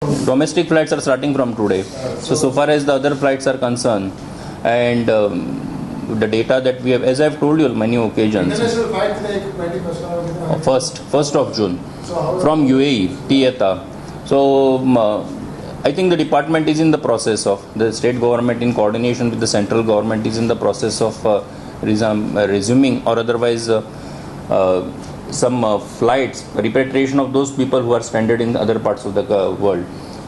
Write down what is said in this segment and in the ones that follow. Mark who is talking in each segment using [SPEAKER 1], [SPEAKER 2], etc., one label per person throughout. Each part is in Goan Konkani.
[SPEAKER 1] Domestic flights are starting from today. So far as the other flights are concerned, and the data that we have, as I have told you on many occasions,
[SPEAKER 2] International flight कितें 21st or
[SPEAKER 1] 1st of June
[SPEAKER 2] So how
[SPEAKER 1] from UAE ती येता. So I think the department is in the process of, the state government in coordination with the central government is in the process of resuming or otherwise some flights, repatriation of those people who are stranded in other parts of the world.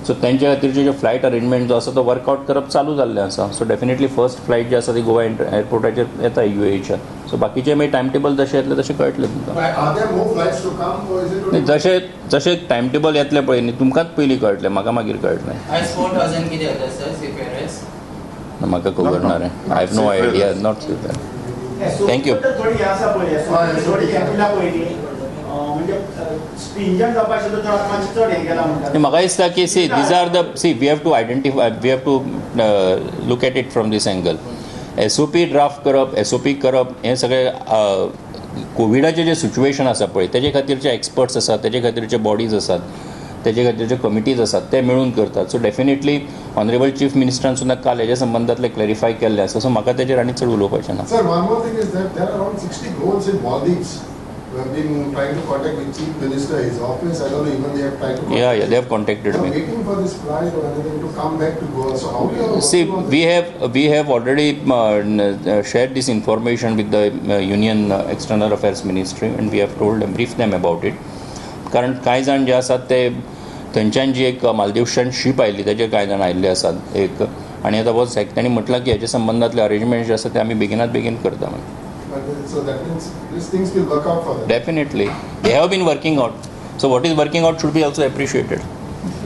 [SPEAKER 1] So तेंच्या खातीरचे जे फ्लायट अरेंजमेंट जो आसा तो वर्कआउट करप चालू जाल्लें आसा. सो डेफिनेटली फर्स्ट फ्लायट जी आसा ती गोवा एअरपोर्टाचेर येता युएईच्या. सो बाकीचे मागीर टायम टेबल जशें येतलें तशें कळटलें तुमकां.
[SPEAKER 2] Are there more flights to come or is it
[SPEAKER 1] नाही, जशें जशें टायम टेबल येतलें पळय न्ही, तुमकांच पयलीं कळटलें, म्हाका मागीर कळटलें.
[SPEAKER 3] आयज 4,000 कितें जाता सर सीफेरर्स?
[SPEAKER 1] म्हाका खबर ना रे, I have no idea, not. Thank you.
[SPEAKER 4] थोडी हें आसा पळय, थोडी हें केला पळय न्ही, म्हणजे स्ट्रिंजंट जावपा आशिल्लो, चड मातशें चड हें केला म्हणटा.
[SPEAKER 1] म्हाका दिसता की, see, these are the, see, we have to identify, we have to look at it from this angle. SOP draft करप, एसओपी करप, हें सगळें कोविडाचें जें सिच्युएशन आसा पळय, तेजे खातीरचे एक्सपर्ट्स आसात, तेजे खातीरचे बॉडीज आसात, तेजे खातीरचे कमिटीज आसात, ते मेळून करतात. सो डेफिनेटली ऑनरेबल चीफ मिनिस्टरान सुद्दां काल हेज्या संबंदांतलें क्लॅरिफाय केल्लें आसा. सो म्हाका तेजेर आनी चड उलोवपाचें ना.
[SPEAKER 2] Sir, one more thing is that there are around 60 Goans in Maldives who have been trying to contact with Chief Minister, his office. I don't know, even they have tried to contact.
[SPEAKER 1] Yeah, they have contacted
[SPEAKER 2] They are
[SPEAKER 1] me.
[SPEAKER 2] Waiting for this flight or anything to come back to Goa. So how do you are
[SPEAKER 1] See,
[SPEAKER 2] working on
[SPEAKER 1] we have already shared this information with the Union External Affairs Ministry, and we have told them, briefed them about it. कारण कांय जाण जे आसात ते थंयच्यान जी एक मालदीवच्यान शीप आयली तेजेर कांय जाण आयिल्ले आसात एक. आनी आतां हो तांणी म्हटलां की हेजे संबंदांतले अरेंजमेंट जे आसा ते आमी बेगिनात बेगीन करता म्हणून.
[SPEAKER 2] But, so that means these things will work out for them.
[SPEAKER 1] Definitely, they have been working out. So what is working out should be also appreciated.